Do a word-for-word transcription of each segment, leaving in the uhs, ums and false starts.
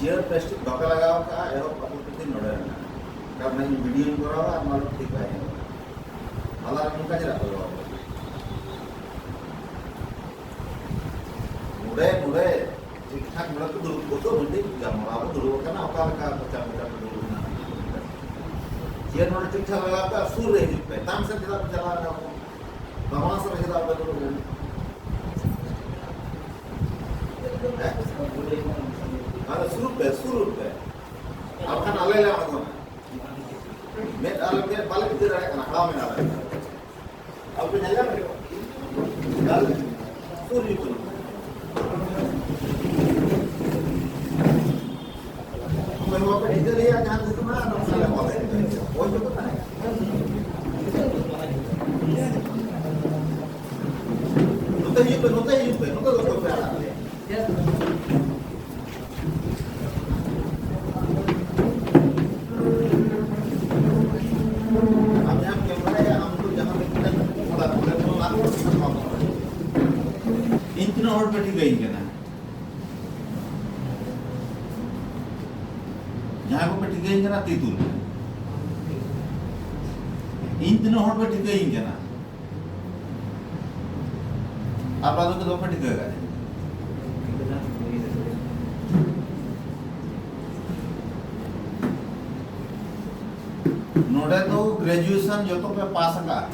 Chair plastic ᱵᱟᱯᱮ ᱞᱟᱜᱟᱣ ᱠᱟᱜᱼᱟ, ᱮᱦᱚᱵ ᱟᱯᱚᱛᱛᱤ ᱱᱚᱰᱮ ᱢᱮᱱᱟᱜᱼᱟ᱾ ᱠᱟᱨᱚᱱ ᱤᱧ ᱵᱷᱤᱰᱤᱭᱳᱧ ᱠᱚᱨᱟᱣᱟ, ᱱᱚᱣᱟ ᱫᱚ ᱴᱷᱤᱠ ᱵᱟᱭ ᱧᱮᱞᱚᱜ ᱠᱟᱱᱟ᱾ ᱦᱟᱞᱟ ᱨᱮ ᱱᱚᱝᱠᱟ ᱪᱮᱫᱟᱜ ᱯᱮ ᱞᱟᱜᱟᱣ ᱠᱟᱜᱼᱟ? ᱱᱚᱰᱮ, ᱱᱚᱰᱮ ᱴᱷᱤᱠ ᱴᱷᱟᱠ ᱱᱚᱰᱮ ᱠᱚ ᱫᱩᱲᱩᱵ ᱠᱚ ᱛᱚ, ᱢᱤᱫᱴᱤᱡ ᱜᱟᱞᱢᱟᱨᱟᱣ ᱠᱚ ᱫᱩᱲᱩᱵ ᱟᱠᱟᱱᱟ, ᱚᱠᱟ ᱞᱮᱠᱟ ᱠᱚᱪᱟ ᱠᱚᱪᱟ ᱠᱚ ᱫᱩᱲᱩᱵ ᱮᱱᱟ? ᱪᱮᱭᱟᱨ ᱱᱚᱰᱮ ᱴᱷᱤᱠ ᱴᱷᱟᱠ ᱞᱟᱜᱟᱣ ᱠᱟᱜᱼᱟ, ᱥᱩᱨ ᱨᱮ ᱦᱤᱡᱩᱜ ᱯᱮ, ᱛᱟᱭᱚᱢ ᱥᱮᱫ ᱪᱮᱫᱟᱜ ᱯᱮ ᱪᱟᱞᱟᱣ ᱮᱱᱟ? ᱵᱟᱝᱞᱟ ᱥᱮᱫ ᱨᱮ ᱪᱮᱫᱟᱜ ᱯᱮ ᱫᱩᱲᱩᱵ ᱮᱱᱟ? ᱦᱮᱸ? ᱟᱫᱚ ᱥᱩᱨᱩᱜ ᱯᱮ, ᱥᱩᱨᱩᱜ ᱯᱮ᱾ ᱟᱨ ᱵᱟᱠᱷᱟᱱ ᱟᱞᱮ ᱞᱮ ᱟᱬᱜᱚᱱᱟ᱾ ᱢᱮᱫ ᱟᱨ ᱢᱮᱫ ᱵᱟᱞᱮ ᱴᱷᱤᱠᱟᱹ ᱫᱟᱲᱮᱭᱟᱜ ᱠᱟᱱᱟ, ᱦᱟᱲᱟᱢ ᱮᱱᱟ ᱞᱮ᱾ ᱟᱯᱮ ᱧᱮᱞ ᱧᱟᱢ ᱠᱮᱫᱟ? ᱫᱟᱞ ᱥᱩᱨ ᱦᱩᱭᱩᱜ ᱠᱟᱱᱟ᱾ ᱚᱠᱚᱭ ᱦᱚᱸ ᱵᱟᱯᱮ ᱴᱷᱤᱠᱟᱹ ᱞᱮᱭᱟ, ᱡᱟᱦᱟᱸ ᱛᱤᱥ ᱢᱟ ᱱᱚᱝᱠᱟ ᱞᱮ ᱚᱞ ᱮᱫ ᱠᱟᱱ ᱜᱮᱭᱟ᱾ ᱚᱞ ᱫᱚᱠᱚ ᱛᱟᱦᱮᱸ ᱠᱟᱱᱟ᱾ ᱱᱚᱛᱮ ᱦᱤᱡᱩᱜ ᱯᱮ, ᱱᱚᱛᱮ ᱦᱤᱡᱩᱜ ᱯᱮ, ᱱᱚᱛᱮ ᱫᱚ ᱚᱠᱚᱭ ᱯᱮ ᱟᱲᱟᱜ ᱞᱮᱭᱟ? ᱟᱢ ᱡᱟᱦᱟᱸᱢ ᱠᱮᱢᱮᱨᱟᱭᱟ, ᱟᱢ ᱫᱚ ᱡᱟᱦᱟᱸ ᱢᱤᱫᱴᱟᱝ ᱚᱲᱟᱜ ᱠᱚᱨᱮ ᱠᱷᱚᱱ ᱞᱟᱜ ᱠᱚᱨᱮ ᱠᱷᱚᱱ ᱵᱟᱢ ᱨᱚᱲᱟ᱾ ᱤᱧ ᱛᱤᱱᱟᱹᱜ ᱦᱚᱲ ᱯᱮ ᱴᱷᱤᱠᱟᱹᱭᱤᱧ ᱠᱟᱱᱟ? ᱡᱟᱦᱟᱸᱭ ᱠᱚᱯᱮ ᱴᱷᱤᱠᱟᱹᱭᱤᱧ ᱠᱟᱱᱟ, ᱛᱤ ᱛᱩᱞ ᱯᱮ᱾ ᱤᱧ ᱛᱤᱱᱟᱹᱜ ᱦᱚᱲ ᱯᱮ ᱴᱷᱤᱠᱟᱹᱭᱤᱧ ᱠᱟᱱᱟ? ᱟᱯᱱᱟ ᱫᱚ ᱫᱚᱯᱮ ᱴᱷᱤᱠᱟᱹ ᱠᱟᱫ᱾ ᱱᱚᱰᱮ ᱫᱚ ᱜᱨᱮᱡᱩᱭᱮᱥᱚᱱ ᱡᱚᱛᱚ ᱯᱮ ᱯᱟᱥ ᱟᱠᱟᱫᱼᱟ?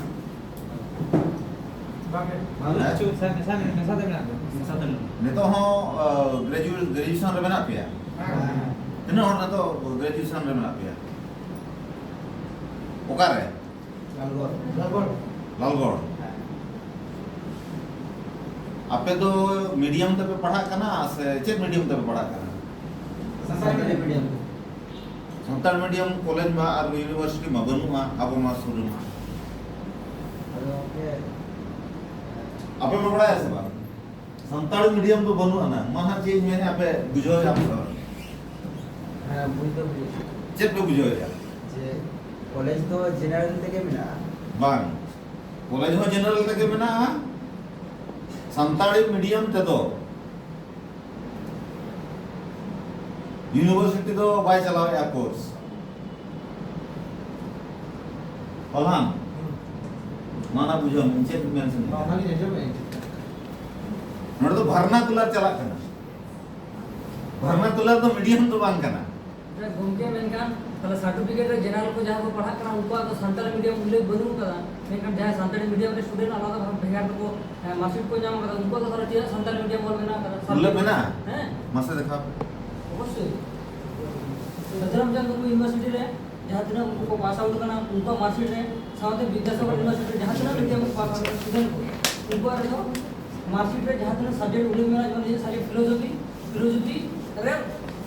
ᱵᱟᱝ ᱜᱮ᱾ ᱵᱟᱝ, ᱦᱮᱸ? ᱠᱤᱪᱷᱩ ᱥᱮ ᱢᱮᱥᱟ ᱢᱮ-, ᱢᱮᱥᱟ ᱛᱮ ᱢᱮᱱᱟᱜ ᱠᱚᱣᱟ᱾ ᱢᱮᱥᱟ ᱛᱮ ᱢᱮᱱᱟᱜ ᱠᱚᱣᱟ᱾ ᱱᱤᱛᱚᱜ ᱦᱚᱸ, ᱟ, ᱜᱨᱮᱡᱩᱭᱮ-, ᱜᱨᱮᱡᱩᱭᱮᱥᱚᱱ ᱨᱮ ᱢᱮᱱᱟᱜ ᱯᱮᱭᱟ? ᱦᱮᱸ᱾ ᱛᱤᱱᱟᱹᱜ ᱦᱚᱲ ᱱᱤᱛᱚᱜ ᱜᱨᱮᱡᱩᱭᱮᱥᱚᱱ ᱨᱮ ᱢᱮᱱᱟᱜ ᱯᱮᱭᱟ? ᱚᱠᱟᱨᱮ? ᱞᱟᱞᱜᱚᱲ᱾ ᱞᱟᱞᱜᱚᱲ᱾ ᱞᱟᱞᱜᱚᱲ᱾ ᱦᱮᱸ᱾ ᱟᱯᱮ ᱫᱚ ᱢᱤᱰᱤᱭᱟᱢ ᱛᱮᱯᱮ ᱯᱟᱲᱦᱟᱜ ᱠᱟᱱᱟ ᱥᱮ ᱪᱮᱫ ᱢᱤᱰᱤᱭᱟᱢ ᱛᱮᱯᱮ ᱯᱟᱲᱦᱟᱜ ᱠᱟᱱᱟ? ᱥᱟᱱᱛᱟᱲᱤ ᱢᱤᱰᱤᱭᱟᱢ ᱛᱮ᱾ ᱥᱟᱱᱛᱟᱲ ᱢᱤᱰᱤᱭᱟᱢ ᱠᱚᱞᱮᱡᱽ ᱢᱟ ᱟᱨ ᱤᱭᱩᱱᱤᱵᱷᱟᱨᱥᱤᱴᱤ ᱢᱟ ᱵᱟᱹᱱᱩᱜᱼᱟ ᱟᱵᱚ ᱱᱚᱣᱟ ᱥᱩᱨ ᱨᱮᱢᱟ᱾ ᱟᱫᱚ ᱜᱚᱢᱠᱮ, ᱟᱯᱮ ᱯᱮ ᱵᱟᱲᱟᱭᱟ ᱥᱮ ᱵᱟᱝ? ᱥᱟᱱᱛᱟᱲᱤ ᱢᱤᱰᱤᱭᱟᱢ ᱫᱚ ᱵᱟᱹᱱᱩᱜ ᱟᱱᱟ᱾ ᱢᱟ ᱦᱟᱸᱜ ᱪᱮᱫ ᱤᱧ ᱢᱮᱱᱮᱫ, ᱟᱯᱮ ᱵᱩᱡᱷᱟᱹᱣ ᱧᱟᱢ ᱯᱮ᱾ ᱦᱮᱸ, ᱵᱩᱡᱽ ᱫᱚ ᱵᱩᱡᱽ᱾ ᱪᱮᱫ ᱯᱮ ᱵᱩᱡᱷᱟᱹᱣᱮᱫᱼᱟ? ᱡᱮ ᱠᱚᱞᱮᱡᱽ ᱫᱚ ᱡᱮᱱᱟᱨᱮᱞ ᱛᱮᱜᱮ ᱢᱮᱱᱟᱜᱼᱟ᱾ ᱵᱟᱝ, ᱠᱚᱞᱮᱡᱽ ᱦᱚᱸ ᱡᱮᱱᱟᱨᱮᱞ ᱛᱮᱜᱮ ᱢᱮᱱᱟᱜᱼᱟ᱾ ᱥᱟᱱᱛᱟᱲᱤ ᱢᱤᱰᱤᱭᱟᱢ ᱛᱮᱫᱚ ᱤᱭᱩᱱᱤᱵᱷᱟᱨᱥᱤᱴᱤ ᱫᱚ ᱵᱟᱭ ᱪᱟᱞᱟᱣᱮᱫᱼᱟ ᱠᱳᱨᱥ᱾ ᱯᱟᱞᱦᱟᱱ, ᱢᱟ ᱱᱟ ᱵᱩᱡᱷᱟᱹᱣ ᱢᱮ, ᱪᱮᱫ ᱢᱮᱱ ᱥᱟᱱᱟᱭᱮᱫ ᱢᱮᱭᱟ? ᱚᱱᱟᱜᱤᱧ ᱟᱸᱡᱚᱢᱮᱫᱼᱟ ᱤᱧ᱾ ᱱᱚᱰᱮ ᱫᱚ ᱵᱷᱟᱨᱱᱟᱠᱩᱞᱟᱨ ᱪᱟᱞᱟᱜ ᱠᱟᱱᱟ᱾ ᱵᱷᱟᱨᱱᱟᱠᱩᱞᱟᱨ ᱫᱚ ᱢᱤᱰᱤᱭᱟᱢ ᱫᱚ ᱵᱟᱝ ᱠᱟᱱᱟ᱾ ᱜᱚᱢᱠᱮ, ᱢᱮᱱᱠᱷᱟᱱ ᱛᱟᱦᱞᱮ ᱥᱟᱨᱴᱤᱯᱷᱤᱠᱮᱴ ᱨᱮ ᱡᱮᱱᱟᱨᱮᱞ ᱠᱚ ᱡᱟᱦᱟᱸ ᱠᱚ ᱯᱟᱲᱦᱟᱜ ᱠᱟᱱᱟ, ᱩᱱᱠᱩᱣᱟᱜ ᱫᱚ ᱥᱟᱱᱛᱟᱲᱤ ᱢᱤᱰᱤᱭᱟᱢ ᱩᱞᱞᱮᱠᱷ ᱵᱟᱹᱱᱩᱜ ᱟᱠᱟᱫᱟ᱾ ᱢᱮᱱᱠᱷᱟᱱ ᱡᱟᱦᱟᱸᱭ ᱥᱟᱱᱛᱟᱲᱤ ᱢᱤᱰᱤᱭᱟᱢ ᱨᱮ ᱥᱴᱩᱰᱮᱱᱴ, ᱟᱞᱟᱫᱟ ᱵᱷᱟᱵᱮ ᱵᱷᱮᱜᱟᱨ ᱛᱮᱠᱚ, ᱦᱮᱸ, ᱢᱟᱨᱠᱥᱤᱴ ᱠᱚ ᱧᱟᱢ ᱟᱠᱟᱫᱟ, ᱩᱱᱠᱩᱣᱟᱜ ᱫᱚ ᱛᱟᱦᱞᱮ ᱪᱮᱫᱟᱜ ᱥᱟᱱᱛᱟᱲᱤ ᱢᱤᱰᱤᱭᱟᱢ ᱚᱞ ᱢᱮᱱᱟᱜ ᱟᱠᱟᱫᱟ? ᱩᱞᱞᱮᱠᱷ ᱢᱮᱱᱟᱜᱼᱟ? ᱦᱮᱸ, ᱢᱟᱥᱮ ᱫᱮᱠᱷᱟᱣ᱾ ᱚᱵᱚᱥᱥᱳᱭ᱾ ᱥᱟᱹᱫᱷᱩᱨᱟᱢᱪᱟᱸᱫᱽ ᱢᱩᱨᱢᱩ ᱤᱭᱩᱱᱤᱵᱷᱟᱨᱥᱤᱴᱤ ᱨᱮ ᱡᱟᱦᱟᱸ ᱛᱤᱱᱟᱹᱜ ᱩᱱᱠᱩ ᱠᱚ ᱯᱟᱥ ᱟᱣᱩᱴ ᱠᱟᱱᱟ, ᱩᱱᱠᱩᱣᱟᱜ ᱢᱟᱨᱠᱥᱤᱴ ᱨᱮ, ᱥᱟᱶᱛᱮ ᱵᱤᱫᱽᱫᱟᱥᱟᱜᱚᱨ ᱤᱭᱩᱱᱤᱵᱷᱟᱨᱥᱤᱴᱤ ᱨᱮ ᱡᱟᱦᱟᱸ ᱛᱤᱱᱟᱹᱜ ᱢᱤᱰᱤᱭᱟᱢ ᱠᱚ ᱯᱟᱥ ᱟᱣᱩᱴ ᱠᱟᱱᱟ ᱥᱴᱩᱰᱮᱱᱴ ᱠᱚ, ᱩᱱᱠᱩᱣᱟᱜ ᱨᱮᱫᱚ ᱢᱟᱨᱠᱥᱤᱴ ᱨᱮ ᱡᱟᱦᱟᱸ ᱛᱤᱱᱟᱹᱜ ᱥᱟᱵᱡᱮᱠᱴ ᱩᱞᱞᱮᱠᱷ ᱢᱮᱱᱟᱜᱼᱟ, ᱡᱮᱢᱚᱱ ᱤᱧᱟᱹᱜ ᱥᱟᱵᱡᱮᱠᱴ ᱯᱷᱤᱞᱳᱡᱚᱯᱷᱤ, ᱯᱷᱤᱞᱳᱡᱚᱯᱷᱤ ᱨᱮ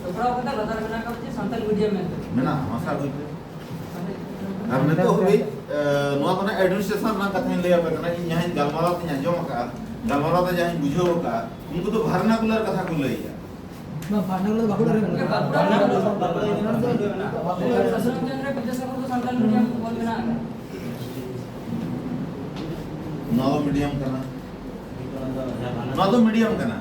ᱡᱚᱯᱲᱟᱣ ᱠᱟᱛᱮ ᱞᱟᱛᱟᱨ ᱨᱮ ᱢᱮᱱᱟᱜ ᱟᱠᱟᱫᱟ ᱡᱮ ᱥᱟᱱᱛᱟᱲᱤ ᱢᱤᱰᱤᱭᱟᱢ ᱢᱮᱱᱛᱮ᱾ ᱢᱮᱱᱟᱜᱼᱟ, ᱢᱟᱥᱮ ᱟᱹᱜᱩᱭ ᱯᱮ᱾ ᱢᱟᱱᱮ, ᱟᱨ ᱱᱤᱛᱚᱜ ᱦᱟᱹᱵᱤᱡ, ᱮ, ᱱᱚᱣᱟ ᱫᱚ ᱱᱟᱜ ᱮᱰᱢᱤᱱᱤᱥᱴᱨᱮᱥᱚᱱ ᱨᱮᱱᱟᱜ ᱠᱟᱛᱷᱟᱧ ᱞᱟᱹᱭ ᱟᱯᱮ ᱠᱟᱱᱟ, ᱤᱧ ᱡᱟᱦᱟᱸᱧ ᱜᱟᱞᱢᱟᱨᱟᱣ ᱛᱮᱧ ᱟᱸᱡᱚᱢ ᱟᱠᱟᱫᱼᱟ, ᱜᱟᱞᱢᱟᱨᱟᱣ ᱛᱮ ᱡᱟᱦᱟᱸᱧ ᱵᱩᱡᱷᱟᱹᱣ ᱟᱠᱟᱫᱼᱟ, ᱩᱱᱠᱩ ᱫᱚ ᱵᱷᱟᱨᱱᱟᱠᱩᱞᱟᱨ ᱠᱟᱛᱷᱟ ᱠᱚ ᱞᱟᱹᱭᱮᱫᱼᱟ᱾ ᱵᱟᱝ, ᱵᱷᱟᱨᱱᱟᱠᱩᱞᱟᱨ ᱫᱚ ᱵᱟᱸᱠᱩᱲᱟ ᱨᱮ ᱢᱮᱱᱟᱜᱼᱟ᱾ ᱥᱟᱹᱫᱷᱩᱨᱟᱢᱪᱟᱸᱫᱽ ᱨᱮ ᱵᱤᱫᱽᱫᱟᱥᱟᱜᱚᱨ ᱫᱚ ᱥᱟᱱᱛᱟᱲᱤ ᱢᱤᱰᱤᱭᱟᱢ ᱚᱞ ᱢᱮᱱᱟᱜ ᱟᱠᱟᱫᱟ᱾ ᱱᱚᱣᱟ ᱫᱚ ᱢᱤᱰᱤᱭᱟᱢ ᱠᱟᱱᱟ᱾ ᱱᱚᱣᱟ ᱫᱚ ᱢᱤᱰᱤᱭᱟᱢ ᱠᱟᱱᱟ᱾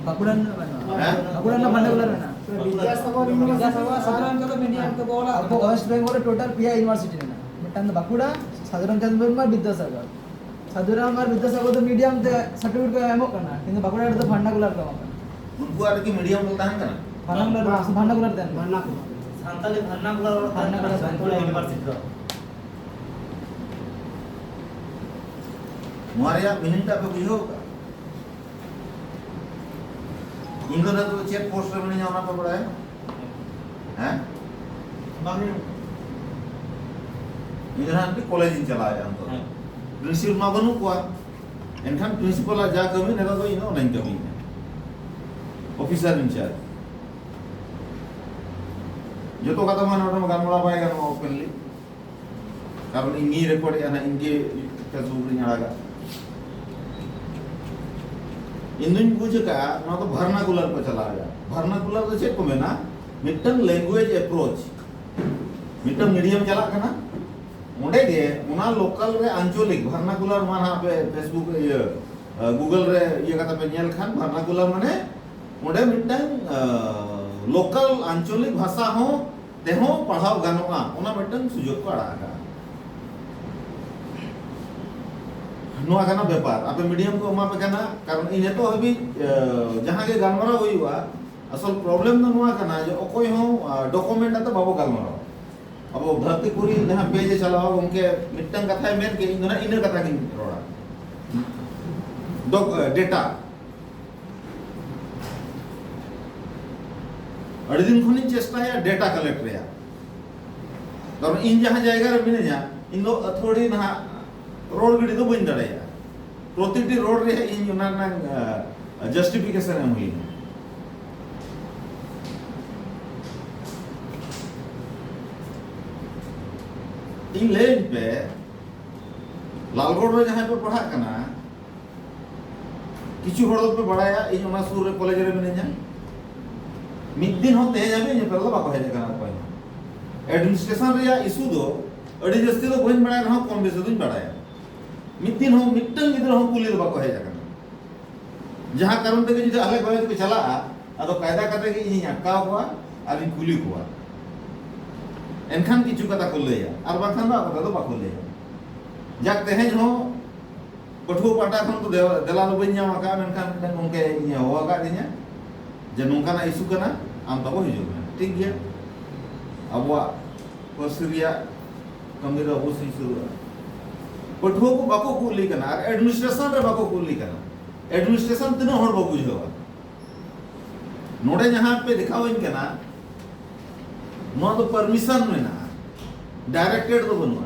ᱵᱟᱸᱠᱩᱲᱟ ᱨᱮᱱᱟᱜ ᱵᱟᱹᱱᱩᱜᱼᱟ᱾ ᱦᱮᱸ? ᱵᱟᱸᱠᱩᱲᱟ ᱨᱮᱱᱟᱜ ᱵᱷᱟᱨᱱᱟᱠᱩᱞᱟᱨ ᱢᱮᱱᱟᱜᱼᱟ᱾ ᱵᱤᱫᱽᱫᱟᱥᱟᱜᱚᱨ ᱵᱤᱫᱽᱫᱟᱥᱟᱜᱚᱨ ᱥᱟᱫᱷᱟᱨᱚᱱ ᱠᱚᱫᱚ ᱢᱤᱰᱤᱭᱟᱢ ᱛᱮᱠᱚ ᱚᱞᱟ᱾ ᱟᱵᱚ ᱳᱭᱮᱥᱴ ᱵᱮᱝᱜᱚᱞ ᱨᱮ ᱴᱳᱴᱟᱞ ᱯᱮᱭᱟ ᱤᱭᱩᱱᱤᱵᱷᱟᱨᱥᱤᱴᱤ ᱢᱮᱱᱟᱜᱼᱟ᱾ ᱢᱤᱫᱴᱟᱝ ᱫᱚ ᱵᱟᱸᱠᱩᱲᱟ, ᱥᱟᱫᱷᱩᱨᱟᱢ ᱪᱟᱸᱫᱽ ᱢᱩᱨᱢᱩ ᱟᱨ ᱵᱤᱫᱽᱫᱟᱥᱟᱜᱚᱨ᱾ ᱥᱟᱫᱷᱩᱨᱟᱢ ᱟᱨ ᱵᱤᱫᱽᱫᱟᱥᱟᱜᱚᱨ ᱫᱚ ᱢᱤᱰᱤᱭᱟᱢ ᱛᱮ ᱥᱟᱨᱴᱤᱯᱷᱤᱠᱮᱴ ᱠᱚ ᱮᱢᱚᱜ ᱠᱟᱱᱟ, ᱠᱤᱱᱛᱩ ᱵᱟᱸᱠᱩᱲᱟ ᱨᱮᱫᱚ ᱵᱷᱟᱨᱱᱟᱠᱩᱞᱟᱨ ᱠᱚ ᱮᱢᱚᱜ ᱠᱟᱱᱟ᱾ ᱩᱱᱠᱩᱣᱟᱜ ᱨᱮᱜᱮ ᱢᱤᱰᱤᱭᱟᱢ ᱫᱚ ᱛᱟᱦᱮᱸ ᱠᱟᱱᱟ᱾ ᱵᱷᱟᱨᱱᱟᱠᱩᱞᱟᱨ, ᱵᱷᱟᱨᱱᱟᱠᱩᱞᱟᱨ ᱛᱟᱦᱮᱱ ᱠᱟᱱᱟ᱾ ᱵᱷᱟᱨᱱᱟᱠᱩᱞᱟᱨ᱾ ᱥᱟᱱᱛᱟᱞᱤ ᱵᱷᱟᱨᱱᱟᱠᱩᱞᱟᱨ ᱨᱚᱲ ᱛᱟᱦᱮᱸ ᱠᱟᱱᱟ ᱵᱷᱟᱨᱱᱟᱠᱩᱞᱟᱨ ᱵᱟᱸᱠᱩᱲᱟ ᱤᱭᱩᱱᱤᱵᱷᱟᱨᱥᱤᱴᱤ ᱨᱮ᱾ ᱱᱚᱣᱟ ᱨᱮᱭᱟᱜ ᱢᱤᱱᱤᱝ ᱴᱟᱜ ᱯᱮ ᱵᱩᱡᱷᱟᱹᱣ ᱟᱠᱟᱫᱟ? ᱤᱧ ᱫᱚ ᱱᱤᱛᱚᱜ ᱪᱮᱫ ᱯᱳᱥᱴ ᱨᱮ ᱢᱤᱱᱟᱹᱧᱟ ᱚᱱᱟ ᱯᱮ ᱵᱟᱲᱟᱭᱟ? ᱦᱮᱸ? ᱵᱟᱝ᱾ ᱤᱧ ᱫᱚ ᱱᱟᱦᱟᱜ ᱢᱤᱫᱴᱤᱡ ᱠᱚᱞᱮᱡᱽ ᱤᱧ ᱪᱟᱞᱟᱣᱮᱫᱼᱟ ᱱᱤᱛᱚᱜ᱾ ᱦᱮᱸ᱾ ᱯᱨᱤᱱᱥᱤᱯᱟᱞ ᱢᱟ ᱵᱟᱹᱱᱩᱜ ᱠᱚᱣᱟ, ᱮᱱᱠᱷᱟᱱ ᱯᱨᱤᱱᱥᱤᱯᱟᱞᱟᱜ ᱡᱟ ᱠᱟᱹᱢᱤ ᱱᱮᱛᱟᱨ ᱫᱚ ᱤᱧ ᱫᱚ ᱚᱱᱟᱧ ᱠᱟᱹᱢᱤᱭᱮᱫᱼᱟ, ᱚᱯᱷᱤᱥᱟᱨ ᱤᱱᱪᱟᱨᱡᱽ᱾ ᱡᱚᱛᱚ ᱠᱟᱛᱷᱟ ᱢᱟ ᱱᱚᱰᱮ ᱢᱟ ᱜᱟᱞᱢᱟᱨᱟᱣ ᱵᱟᱭ ᱜᱟᱱᱚᱜᱼᱟ ᱳᱯᱮᱱᱞᱤ, ᱠᱟᱨᱚᱱ ᱤᱧ ᱜᱤᱧ ᱨᱮᱠᱚᱨᱰᱮᱫᱼᱟ ᱱᱟᱦᱟᱜ, ᱤᱧ ᱜᱮ ᱯᱷᱮᱥᱵᱩᱠ ᱨᱤᱧ ᱟᱲᱟᱜᱟ᱾ ᱤᱧ ᱫᱩᱧ ᱵᱩᱡᱽ ᱟᱠᱟᱫᱼᱟ ᱱᱚᱣᱟ ᱫᱚ ᱵᱷᱟᱨᱱᱟᱠᱩᱞᱟᱨ ᱠᱚ ᱪᱟᱞᱟᱣᱮᱫᱼᱟ᱾ ᱵᱷᱟᱨᱱᱟᱠᱩᱞᱟᱨ ᱫᱚ ᱪᱮᱫ ᱠᱚ ᱢᱮᱱᱟ? ᱢᱤᱫᱴᱟᱝ ᱞᱮᱝᱜᱩᱭᱮᱡᱽ ᱮᱯᱨᱳᱪ, ᱢᱤᱫᱴᱟᱝ ᱢᱤᱰᱤᱭᱟᱢ ᱪᱟᱞᱟᱜ ᱠᱟᱱᱟ, ᱚᱸᱰᱮ ᱜᱮ ᱚᱱᱟ ᱞᱳᱠᱟᱞ ᱨᱮ ᱟᱧᱪᱚᱞᱤᱠ ᱵᱷᱟᱨᱱᱟᱠᱩᱞᱟᱨ ᱢᱟ ᱱᱟᱦᱟᱜ ᱯᱮ ᱯᱷᱮᱥᱵᱩᱠ ᱤᱭᱟᱹ, ᱜᱩᱜᱚᱞ ᱨᱮ ᱤᱭᱟᱹ ᱠᱟᱛᱮ ᱯᱮ ᱧᱮᱞ ᱠᱷᱟᱱ, ᱵᱷᱟᱨᱱᱟᱠᱩᱞᱟᱨ ᱢᱟᱱᱮ ᱚᱸᱰᱮ ᱢᱤᱫᱴᱟᱝ, ᱟᱸ, ᱞᱳᱠᱟᱞ ᱟᱧᱪᱚᱞᱤᱠ ᱵᱷᱟᱥᱟ ᱦᱚᱸ ᱛᱮᱦᱚᱸ ᱯᱟᱲᱦᱟᱣ ᱜᱟᱱᱚᱜᱼᱟ, ᱚᱱᱟ ᱢᱤᱫᱴᱟᱝ ᱥᱩᱡᱳᱜᱽ ᱠᱚ ᱟᱲᱟᱜ ᱟᱠᱟᱫᱼᱟ᱾ ᱱᱚᱣᱟ ᱠᱟᱱᱟ ᱵᱮᱯᱟᱨ, ᱟᱯᱮ ᱢᱤᱰᱤᱭᱟᱢ ᱠᱚ ᱮᱢᱟ ᱯᱮ ᱠᱟᱱᱟ, ᱠᱟᱨᱚᱱ ᱤᱧ ᱱᱤᱛᱚᱜ ᱦᱟᱹᱵᱤᱡ ᱡᱟᱦᱟᱸ ᱜᱮ ᱜᱟᱞᱢᱟᱨᱟᱣ ᱦᱩᱭᱩᱜᱼᱟ, ᱟᱥᱚᱞ ᱯᱨᱚᱵᱞᱮᱢ ᱫᱚ ᱱᱚᱣᱟ ᱠᱟᱱᱟ ᱡᱮ ᱚᱠᱚᱭ ᱦᱚᱸ ᱰᱚᱠᱩᱢᱮᱱᱴ ᱟᱛᱮ ᱵᱟᱵᱚ ᱜᱟᱞᱢᱟᱨᱟᱣᱟ᱾ ᱟᱵᱚ ᱫᱷᱟᱹᱨᱛᱤ ᱯᱩᱨᱤ ᱡᱟᱦᱟᱸ ᱯᱮᱡᱽ ᱮ ᱪᱟᱞᱟᱣᱟ, ᱜᱚᱢᱠᱮ ᱢᱤᱫᱴᱟᱝ ᱠᱟᱛᱷᱟᱭ ᱢᱮᱱ ᱠᱮᱫ, ᱤᱧ ᱫᱚ ᱱᱟᱜ ᱤᱱᱟᱹ ᱠᱟᱛᱷᱟ ᱜᱤᱧ ᱨᱚᱲᱟ᱾ Doc-, data. ᱟᱹᱰᱤ ᱫᱤᱱ ᱠᱷᱚᱱᱤᱧ ᱪᱮᱥᱴᱟᱭᱟ ᱰᱮᱴᱟ ᱠᱟᱞᱮᱠᱴ ᱨᱮᱭᱟᱜ, ᱠᱟᱨᱚᱱ ᱤᱧ ᱡᱟᱦᱟᱸ ᱡᱟᱭᱜᱟ ᱨᱮ ᱢᱤᱱᱟᱹᱧᱟ, ᱤᱧ ᱫᱚ ᱟᱹᱛᱷᱟᱹᱲᱤ ᱱᱟᱦᱟᱜ ᱨᱚᱲ ᱜᱤᱰᱤ ᱫᱚ ᱵᱟᱹᱧ ᱫᱟᱲᱮᱭᱟᱜᱼᱟ᱾ ᱯᱨᱚᱛᱤᱴᱤ ᱨᱚᱲ ᱨᱮᱭᱟᱜ ᱤᱧ ᱚᱱᱟ ᱨᱮᱱᱟᱜ ᱡᱟᱥᱴᱤᱯᱷᱤᱠᱮᱥᱚᱱ ᱮᱢ ᱦᱩᱭᱩᱜᱼᱟ᱾ ᱤᱧ ᱞᱟᱹᱭᱟᱹᱧ ᱯᱮ, ᱞᱟᱞᱜᱚᱲ ᱨᱮ ᱡᱟᱦᱟᱸᱭ ᱯᱮ ᱯᱟᱲᱦᱟᱜ ᱠᱟᱱᱟ, ᱠᱤᱪᱷᱩ ᱦᱚᱲ ᱫᱚᱯᱮ ᱵᱟᱲᱟᱭᱟ ᱤᱧ ᱚᱱᱟ ᱥᱩᱨ ᱨᱮ ᱠᱚᱞᱮᱡᱽ ᱨᱮ ᱢᱤᱱᱟᱹᱧᱟ᱾ ᱢᱤᱫ ᱫᱤᱱ ᱦᱚᱸ ᱛᱮᱦᱮᱧ ᱦᱟᱹᱵᱤᱡ ᱧᱮᱯᱮᱞ ᱫᱚ ᱵᱟᱠᱚ ᱦᱮᱡ ᱟᱠᱟᱱᱟ ᱚᱠᱚᱭ ᱦᱚᱸ᱾ ᱮᱰᱢᱤᱱᱤᱥᱴᱨᱮᱥᱚᱱ ᱨᱮᱭᱟᱜ ᱤᱥᱩ ᱫᱚ ᱟᱹᱰᱤ ᱡᱟᱹᱥᱛᱤ ᱫᱚ ᱵᱟᱹᱧ ᱵᱟᱲᱟᱭ ᱨᱮᱦᱚᱸ ᱠᱚᱢ ᱵᱮᱥᱤ ᱫᱚᱧ ᱵᱟᱲᱟᱭᱟ᱾ ᱢᱤᱫ ᱫᱤᱱ ᱦᱚᱸ ᱢᱤᱫᱴᱟᱝ ᱜᱤᱫᱽᱨᱟᱹ ᱦᱚᱸ ᱠᱩᱞᱤ ᱫᱚ ᱵᱟᱠᱚ ᱦᱮᱡ ᱟᱠᱟᱱᱟ᱾ ᱡᱟᱦᱟᱸ ᱠᱟᱨᱚᱱ ᱛᱮᱜᱮ ᱡᱩᱫᱤ ᱟᱞᱮ ᱠᱚᱞᱮᱡᱽ ᱠᱚ ᱪᱟᱞᱟᱜᱼᱟ, ᱟᱫᱚ ᱠᱟᱭᱫᱟ ᱠᱟᱛᱮ ᱜᱮ ᱤᱧᱤᱧ ᱟᱴᱠᱟᱣ ᱠᱚᱣᱟ ᱟᱨᱤᱧ ᱠᱩᱞᱤ ᱠᱚᱣᱟ᱾ ᱮᱱᱠᱷᱟᱱ ᱠᱤᱪᱷᱩ ᱠᱟᱛᱷᱟ ᱠᱚ ᱞᱟᱹᱭᱟ, ᱟᱨ ᱵᱟᱝᱠᱷᱟᱱ ᱫᱚ ᱟᱠᱚ ᱛᱮᱫᱚ ᱵᱟᱠᱚ ᱞᱟᱹᱭᱟ᱾ ᱡᱟᱠ, ᱛᱮᱦᱮᱧ ᱦᱚᱸ ᱯᱟᱹᱴᱷᱩᱣᱟᱹ ᱯᱟᱦᱴᱟ ᱠᱷᱚᱱ ᱫᱚ ᱫᱮᱣ-, ᱫᱮᱞᱟ ᱫᱚ ᱵᱟᱹᱧ ᱧᱟᱢ ᱟᱠᱟᱫᱼᱟ, ᱢᱮᱱᱠᱷᱟᱱ ᱢᱤᱫᱴᱟᱝ ᱜᱚᱢᱠᱮ ᱤᱧᱮ ᱦᱚᱦᱚ ᱟᱠᱟᱫᱤᱧᱟ ᱡᱮ, "ᱱᱚᱝᱠᱟᱱᱟᱜ ᱤᱥᱩ ᱠᱟᱱᱟ, ᱟᱢ ᱛᱟᱵᱚ ᱦᱤᱡᱩᱜ ᱢᱮ᱾" ᱴᱷᱤᱠ ᱜᱮᱭᱟ, ᱟᱵᱚᱣᱟᱜ ᱯᱟᱹᱨᱥᱤ ᱨᱮᱭᱟᱜ ᱠᱟᱹᱢᱤ ᱨᱮ ᱚᱵᱚᱥᱥᱳᱭ ᱥᱩᱨᱩᱜᱼᱟ᱾ ᱯᱟᱹᱴᱷᱩᱣᱟᱹ ᱠᱚ ᱵᱟᱠᱚ ᱠᱩᱞᱤ ᱠᱟᱱᱟ ᱟᱨ ᱮᱰᱢᱤᱱᱤᱥᱴᱨᱮᱥᱚᱱ ᱨᱮ ᱵᱟᱠᱚ ᱠᱩᱞᱤ ᱠᱟᱱᱟ᱾ ᱮᱰᱢᱤᱱᱤᱥᱴᱨᱮᱥᱚᱱ ᱛᱤᱱᱟᱹᱜ ᱦᱚᱲ ᱵᱚ ᱵᱩᱡᱷᱟᱹᱣᱟ? ᱱᱚᱰᱮ ᱡᱟᱦᱟᱸ ᱯᱮ ᱫᱮᱠᱷᱟᱣᱟᱹᱧ ᱠᱟᱱᱟ, ᱱᱚᱣᱟ ᱫᱚ ᱯᱟᱨᱢᱤᱥᱚᱱ ᱢᱮᱱᱟᱜᱼᱟ, ᱰᱟᱭᱨᱮᱠᱴᱮᱰ ᱫᱚ ᱵᱟᱹᱱᱩᱜᱼᱟ᱾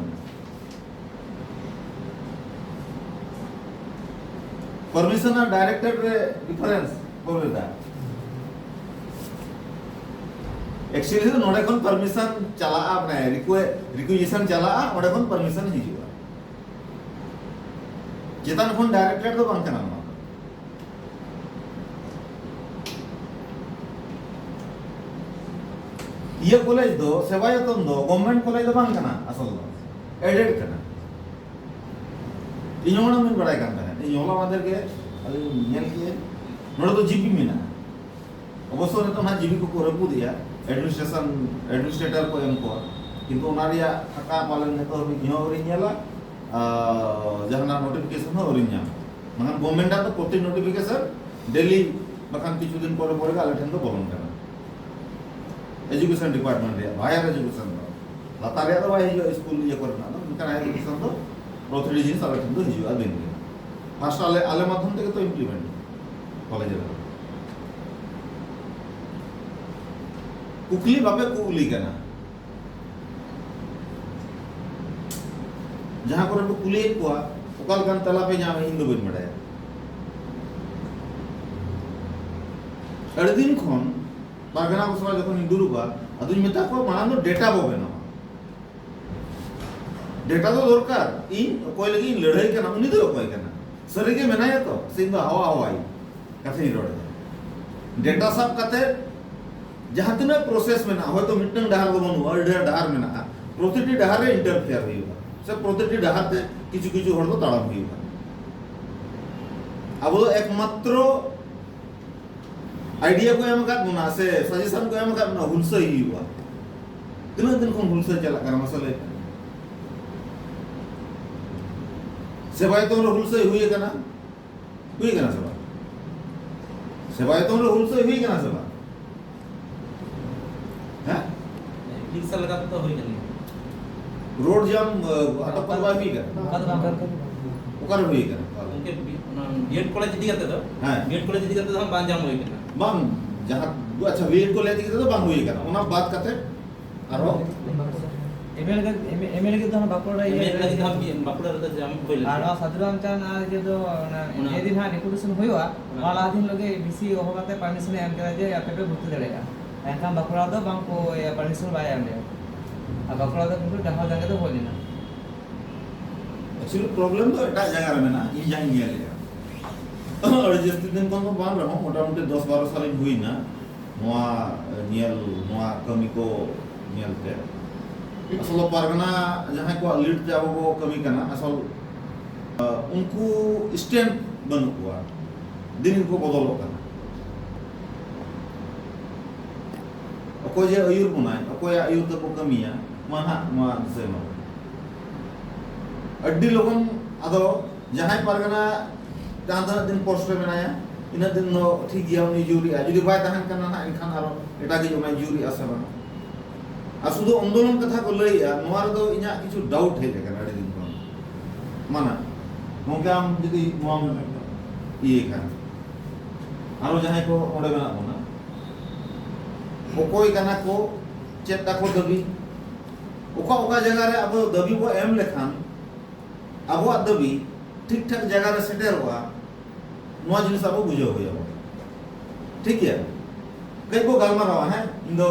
ᱯᱟᱨᱢᱤᱥᱚᱱ ᱟᱨ ᱰᱟᱭᱨᱮᱠᱴᱮᱰ ᱨᱮ ᱰᱤᱯᱷᱟᱨᱮᱱᱥ ᱠᱚ ᱞᱟᱹᱭᱫᱟ᱾ ᱮᱠᱪᱩᱭᱟᱞᱤ ᱫᱚ ᱱᱚᱰᱮ ᱠᱷᱚᱱ ᱯᱟᱨᱢᱤᱥᱚᱱ ᱪᱟᱞᱟᱜᱼᱟ, ᱢᱟᱱᱮ ᱨᱤᱠᱩᱭᱮ-, ᱨᱤᱠᱩᱭᱡᱤᱥᱚᱱ ᱪᱟᱞᱟᱜᱼᱟ, ᱚᱸᱰᱮ ᱠᱷᱚᱱ ᱯᱟᱨᱢᱤᱥᱚᱱ ᱦᱤᱡᱩᱜᱼᱟ᱾ ᱪᱮᱛᱟᱱ ᱠᱷᱚᱱ ᱰᱟᱭᱨᱮᱠᱴᱮᱰ ᱫᱚ ᱵᱟᱝ ᱠᱟᱱᱟ ᱱᱚᱣᱟ ᱫᱚ᱾ ᱤᱭᱟᱹ ᱠᱚᱞᱮᱡᱽ ᱫᱚ, ᱥᱮᱵᱟ ᱡᱚᱛᱚᱱ ᱫᱚ ᱜᱚᱵᱷᱢᱮᱱᱴ ᱠᱚᱞᱮᱡᱽ ᱫᱚ ᱵᱟᱝ ᱠᱟᱱᱟ, ᱟᱥᱚᱞ ᱫᱚ ᱮᱰᱮᱰ ᱠᱟᱱᱟ᱾ ᱤᱧ ᱦᱚᱸ ᱚᱱᱟ ᱵᱟᱹᱧ ᱵᱟᱲᱟᱭ ᱠᱟᱱ ᱛᱟᱦᱮᱸᱫ᱾ ᱤᱧ ᱦᱚᱞᱟ ᱢᱟᱫᱷᱮᱨ ᱜᱮ ᱟᱹᱞᱤᱧ ᱧᱮᱞ ᱠᱮᱫ, ᱱᱚᱰᱮ ᱫᱚ ᱡᱤᱯᱤ ᱢᱮᱱᱟᱜᱼᱟ᱾ ᱚᱵᱚᱥᱥᱚ ᱱᱤᱛᱚᱜ ᱱᱟᱦᱟᱜ ᱡᱤᱵᱤ ᱠᱚᱠᱚ ᱨᱟᱹᱯᱩᱫᱮᱜᱼᱟ, administration administrator ᱠᱚ ᱮᱢ ᱠᱚᱣᱟ, ᱠᱤᱱᱛᱩ ᱚᱱᱟ ᱨᱮᱭᱟᱜ ᱠᱷᱟᱛᱟ ᱯᱟᱞᱮᱱ ᱱᱤᱛᱚᱜ ᱦᱟᱹᱵᱤᱡ ᱤᱧ ᱦᱚᱸ ᱟᱹᱣᱨᱤᱧ ᱧᱮᱞᱟ, ᱟᱨ ᱡᱟᱦᱟᱱᱟᱜ notification ᱦᱚᱸ ᱟᱹᱣᱨᱤᱧ ᱧᱟᱢᱟ᱾ ᱢᱮᱱᱠᱷᱟᱱ government ᱟᱜ ᱫᱚ ᱯᱨᱚᱛᱮᱠ notification daily ᱵᱟᱠᱷᱟᱱ ᱠᱤᱪᱷᱩ ᱫᱤᱱ ᱯᱚᱨᱮ ᱯᱚᱨᱮ ᱜᱮ ᱟᱞᱮ ᱴᱷᱮᱱ ᱫᱚ ᱵᱚᱞᱚᱱ ᱠᱟᱱᱟ, education department ᱨᱮᱭᱟᱜ, higher education ᱫᱚ᱾ ᱞᱟᱛᱟᱨ ᱨᱮᱭᱟᱜ ᱫᱚ ᱵᱟᱭ ᱦᱤᱡᱩᱜᱼᱟ ᱥᱠᱩᱞ ᱤᱭᱟᱹ ᱠᱚᱨᱮᱱᱟᱜ ᱫᱚ, ᱢᱮᱱᱠᱷᱟᱱ higher education ᱫᱚ ᱯᱨᱚᱛᱤᱴᱤ ᱡᱤᱱᱤᱥ ᱟᱞᱮ ᱴᱷᱮᱱ ᱫᱚ ᱦᱤᱡᱩᱜᱼᱟ ᱫᱤᱱ ᱜᱮ᱾ First ᱟᱞᱮ, ᱟᱞᱮ ᱢᱟᱫᱽᱫᱷᱚᱢ ᱛᱮᱜᱮ ᱛᱚ implement ᱠᱚᱞᱮᱡᱽ ᱨᱮ᱾ ᱠᱩᱠᱞᱤ ᱵᱟᱯᱮ ᱠᱩᱠᱞᱤ ᱠᱟᱱᱟ᱾ ᱡᱟᱦᱟᱸ ᱠᱚᱨᱮ ᱠᱚ ᱠᱩᱞᱤᱭᱮᱫ ᱠᱚᱣᱟ, ᱚᱠᱟ ᱞᱮᱠᱟᱱ ᱛᱮᱞᱟ ᱯᱮ ᱧᱟᱢᱟ, ᱤᱧ ᱫᱚ ᱵᱟᱹᱧ ᱵᱟᱰᱟᱭᱟ᱾ ᱟᱹᱰᱤ ᱫᱤᱱ ᱠᱷᱚᱱ ᱯᱟᱨᱜᱟᱱᱟ ᱠᱚ ᱥᱟᱞᱟᱜ ᱡᱚᱠᱷᱚᱱᱤᱧ ᱫᱩᱲᱩᱵᱟ, ᱟᱫᱚᱧ ᱢᱮᱛᱟ ᱠᱚᱣᱟ, ᱢᱟᱲᱟᱝ ᱫᱚ data ᱵᱚ ᱵᱮᱱᱟᱣᱟ᱾ Data ᱫᱚ ᱫᱚᱨᱠᱟᱨ, ᱤᱧ ᱚᱠᱚᱭ ᱞᱟᱹᱜᱤᱫ ᱤᱧ ᱞᱟᱹᱲᱦᱟᱹᱭ ᱠᱟᱱᱟ, ᱩᱱᱤ ᱫᱚ ᱚᱠᱚᱭ ᱠᱟᱱᱟ? ᱥᱟᱹᱨᱤᱜᱮ ᱢᱮᱱᱟᱭᱟ ᱛᱚ, ᱥᱮ ᱤᱧ ᱫᱚ ᱦᱟᱣᱟ ᱦᱟᱣᱟᱭ ᱠᱟᱛᱷᱟᱧ ᱨᱚᱲ ᱮᱫᱟ? Data ᱥᱟᱵ ᱠᱟᱛᱮ ᱡᱟᱦᱟᱸ ᱛᱤᱱᱟᱹᱜ process ᱢᱮᱱᱟᱜᱼᱟ, ᱦᱚᱭᱛᱚ ᱢᱤᱫᱴᱟᱝ ᱰᱟᱦᱟᱨ ᱫᱚ ᱵᱟᱹᱱᱩᱜᱼᱟ, ᱟᱹᱰᱤ ᱰᱷᱮᱨ ᱰᱟᱦᱟᱨ ᱢᱮᱱᱟᱜᱼᱟ, ᱯᱨᱚᱛᱤᱴᱤ ᱰᱟᱦᱟᱨ ᱨᱮ interfere ᱦᱩᱭᱩᱜᱼᱟ, ᱥᱮ ᱯᱨᱚᱛᱤᱴᱤ ᱰᱟᱦᱟᱨ ᱛᱮ ᱠᱤᱪᱷᱩ ᱠᱤᱪᱷᱩ ᱦᱚᱲ ᱫᱚ ᱛᱟᱲᱟᱢ ᱦᱩᱭᱩᱜᱼᱟ᱾ ᱟᱵᱚ ᱫᱚ ᱮᱠᱢᱟᱛᱨᱚ idea ᱠᱚ ᱮᱢ ᱟᱠᱟᱫ ᱵᱚᱱᱟ ᱥᱮ suggestion ᱠᱚ ᱮᱢ ᱟᱠᱟᱫ ᱵᱚᱱᱟ, ᱦᱩᱞᱥᱟᱹᱭ ᱦᱩᱭᱩᱜᱼᱟ᱾ ᱛᱤᱱᱟᱹᱜ ᱫᱤᱱ ᱠᱷᱚᱱ ᱦᱩᱞᱥᱟᱹᱭ ᱪᱟᱞᱟᱜ ᱠᱟᱱᱟ, ᱢᱟᱥᱮ ᱞᱟᱹᱭ ᱯᱮ? ᱥᱮᱵᱟᱭᱚᱛᱚᱱ ᱨᱮ ᱦᱩᱞᱥᱟᱹᱭ ᱦᱩᱭ ᱟᱠᱟᱱᱟ, ᱦᱩᱭ ᱟᱠᱟᱱᱟ ᱥᱮ ᱵᱟᱝ? ᱥᱮᱵᱟᱭᱚᱛᱚᱱ ᱨᱮ ᱦᱩᱞᱥᱟᱹᱭ ᱦᱩᱭ ᱟᱠᱟᱱᱟ ᱥᱮ ᱵᱟᱝ? ᱦᱮᱸ? ᱢᱤᱫ ᱥᱟᱞ ᱞᱮᱠᱟ ᱛᱮᱫᱚ ᱦᱩᱭ ᱠᱟᱱ ᱜᱮᱭᱟ᱾ Road jam, ᱟᱴᱚᱠ ᱠᱚᱫᱚ ᱵᱟᱭ ᱦᱩᱭ ᱟᱠᱟᱱᱟ? ᱚᱱᱠᱟ ᱫᱚ ᱵᱟᱝ᱾ ᱚᱠᱟᱨᱮ ᱦᱩᱭ ᱟᱠᱟᱱᱟ ᱛᱟᱦᱚᱞᱮ? ᱜᱚᱢᱠᱮ, ᱵᱤ-, ᱚᱱᱟ B.Ed ᱠᱚᱞᱮᱡᱽ ᱤᱫᱤ ᱠᱟᱛᱮ ᱫᱚ, ᱦᱮᱸ᱾ B.Ed ᱠᱚᱞᱮᱡᱽ ᱤᱫᱤ ᱠᱟᱛᱮ ᱫᱚ ᱦᱟᱸᱜ ᱵᱟᱝ ᱡᱟᱢ ᱦᱩᱭ ᱠᱟᱱᱟ᱾ ᱵᱟᱝ, ᱡᱟᱦᱟᱸ, ᱟᱪᱪᱷᱟ, B.Ed ᱠᱚᱞᱮᱡᱽ ᱤᱫᱤ ᱠᱟᱛᱮ ᱫᱚ ᱵᱟᱝ ᱦᱩᱭ ᱟᱠᱟᱱᱟ, ᱚᱱᱟ ᱵᱟᱫ ᱠᱟᱛᱮ ᱟᱨᱦᱚᱸ? MA ᱞᱟᱹᱜᱤᱫ, MA, MA ᱞᱟᱹᱜᱤᱫ ᱫᱚ ᱦᱟᱸᱜ ᱵᱟᱸᱠᱩᱲᱟ ᱤᱭᱟᱹ MA ᱞᱟᱹᱜᱤᱫ ᱫᱚ ᱦᱟᱸᱜ ᱵᱟᱸᱠᱩᱲᱟ ᱨᱮᱫᱚ ᱡᱟᱢ ᱦᱩᱭ ᱞᱮᱱᱟ᱾ ᱟᱨ ᱱᱚᱣᱟ ᱥᱟᱫᱷᱩ ᱨᱟᱢᱪᱟᱸᱫᱽ ᱟᱨ ᱤᱭᱟᱹ ᱫᱚ ᱚᱱᱟ ᱚᱱᱟ ᱡᱮᱫᱤᱱ ᱦᱟᱸᱜ deputation ᱦᱩᱭᱩᱜᱼᱟ, ᱚᱱᱟ ᱚᱱᱟ ᱞᱟᱦᱟ ᱫᱤᱱ ᱦᱤᱞᱳᱜ ᱜᱮ VC ᱦᱚᱦᱚ ᱠᱟᱛᱮ permission ᱮ ᱮᱢ ᱠᱮᱫᱟ ᱡᱮ ᱟᱯᱮ ᱯᱮ ᱵᱷᱚᱨᱛᱤ ᱫᱟᱲᱮᱭᱟᱜᱼᱟ᱾ ᱮᱱᱠᱷᱟᱱ ᱵᱟᱸᱠᱩᱲᱟ ᱫᱚ ᱵᱟᱝ ᱠᱚ, ᱤᱭᱟᱹ, permission ᱵᱟᱭ ᱮᱢ ᱞᱮᱫᱟ᱾ ᱟᱨ ᱵᱟᱸᱠᱩᱲᱟ ᱫᱚ ᱠᱤᱱᱛᱩ ᱰᱟᱦᱟᱨ ᱡᱟᱸᱜᱮ ᱫᱚ ᱦᱩᱭ ᱞᱮᱱᱟ᱾ Actually problem ᱫᱚ ᱮᱴᱟᱜ ᱡᱟᱭᱜᱟ ᱨᱮ ᱢᱮᱱᱟᱜᱼᱟ, ᱤᱧ ᱡᱟᱦᱟᱸᱧ ᱧᱮᱞ ᱮᱫᱼᱟ᱾ ᱟᱹᱰᱤ ᱡᱟᱹᱥᱛᱤ ᱫᱤᱱ ᱠᱷᱚᱱ ᱫᱚ ᱵᱟᱝ ᱨᱮᱦᱚᱸ, ᱢᱚᱴᱟᱢᱩᱴᱤ ᱫᱚᱥ ᱵᱟᱨᱚ ᱥᱟᱞᱤᱧ ᱦᱩᱭᱱᱟ ᱱᱚᱣᱟ ᱧᱮᱞ, ᱱᱚᱣᱟ ᱠᱟᱹᱢᱤ ᱠᱚ ᱧᱮᱞ ᱛᱮ᱾ ᱟᱥᱚᱞ ᱯᱟᱨᱜᱟᱱᱟ ᱡᱟᱦᱟᱸᱭ ᱠᱚᱣᱟᱜ lead ᱛᱮ ᱟᱵᱚ ᱵᱚ ᱠᱟᱹᱢᱤ ᱠᱟᱱᱟ, ᱟᱥᱚᱞ, ᱟᱸ, ᱩᱱᱠᱩ stand ᱵᱟᱹᱱᱩᱜ ᱠᱚᱣᱟ, ᱫᱤᱱ ᱜᱮᱠᱚ ᱵᱚᱫᱚᱞᱚᱜ ᱠᱟᱱᱟ᱾ ᱚᱠᱚᱭ ᱡᱮ ᱟᱹᱭᱩᱨ ᱵᱚᱱᱟᱭ, ᱚᱠᱚᱭᱟᱜ ᱟᱹᱭᱩᱨ ᱛᱮᱵᱚ ᱠᱟᱹᱢᱤᱭᱟ, ᱱᱚᱣᱟ ᱱᱟᱦᱟᱜ ᱱᱚᱣᱟ ᱫᱤᱥᱟᱹᱭ ᱢᱟ᱾ ᱟᱹᱰᱤ ᱞᱚᱜᱚᱱ ᱟᱫᱚ ᱡᱟᱦᱟᱸᱭ ᱯᱟᱨᱜᱟᱱᱟ ᱡᱟᱦᱟᱸ ᱛᱤᱱᱟᱹᱜ ᱫᱤᱱ ᱯᱳᱥᱴ ᱨᱮ ᱢᱮᱱᱟᱭᱟ, ᱤᱱᱟᱹᱜ ᱫᱤᱱ ᱫᱚ ᱴᱷᱤᱠ ᱜᱮᱭᱟ, ᱩᱱᱤ ᱡᱳᱨᱮᱜᱼᱟ᱾ ᱡᱩᱫᱤ ᱵᱟᱭ ᱛᱟᱦᱮᱱ ᱠᱟᱱᱟ ᱱᱟᱦᱟᱜ, ᱮᱱᱠᱷᱟᱱ ᱟᱨᱚ ᱮᱴᱟᱜᱤᱡ ᱚᱱᱟᱭ ᱡᱳᱨᱮᱜᱼᱟ ᱥᱮ ᱵᱟᱝ? ᱟᱨ ᱥᱩᱫᱷᱩ ᱟᱱᱫᱳᱞᱚᱱ ᱠᱟᱛᱷᱟ ᱠᱚ ᱞᱟᱹᱭᱮᱜᱼᱟ, ᱱᱚᱣᱟ ᱨᱮᱫᱚ ᱤᱧᱟᱹᱜ ᱠᱤᱪᱷᱩ ᱰᱟᱣᱩᱴ ᱦᱮᱡ ᱟᱠᱟᱱᱟ ᱟᱹᱰᱤ ᱫᱤᱱ ᱠᱷᱚᱱ᱾ ᱢᱟᱱᱟ, ᱜᱚᱢᱠᱮ, ᱟᱢ ᱡᱩᱫᱤ ᱱᱚᱣᱟᱢ ᱤᱭᱟᱹᱭ ᱠᱷᱟᱱ, ᱟᱨᱚ ᱡᱟᱦᱟᱸᱭ ᱠᱚ ᱚᱸᱰᱮ ᱢᱮᱱᱟᱜ ᱵᱚᱱᱟ, ᱚᱠᱚᱭ ᱠᱟᱱᱟ ᱠᱚ, ᱪᱮᱫ ᱛᱟᱠᱚ ᱫᱟᱹᱵᱤ, ᱚᱠᱟ ᱚᱠᱟ ᱡᱟᱭᱜᱟ ᱨᱮ ᱟᱵᱚ ᱫᱟᱹᱵᱤ ᱵᱚ ᱮᱢ ᱞᱮᱠᱷᱟᱱ ᱟᱵᱚᱣᱟᱜ ᱫᱟᱹᱵᱤ ᱴᱷᱤᱠ ᱴᱷᱟᱠ ᱡᱟᱭᱜᱟ ᱨᱮ ᱥᱮᱴᱮᱨᱚᱜᱼᱟ, ᱱᱚᱣᱟ ᱡᱤᱱᱤᱥ ᱟᱵᱚ ᱵᱩᱡᱷᱟᱹᱣ ᱦᱩᱭ ᱟᱵᱚᱱᱟ᱾ ᱴᱷᱤᱠ ᱜᱮᱭᱟ? ᱠᱟᱹᱡ ᱵᱚ ᱜᱟᱞᱢᱟᱨᱟᱣᱟ, ᱦᱮᱸ? ᱤᱧ ᱫᱚ,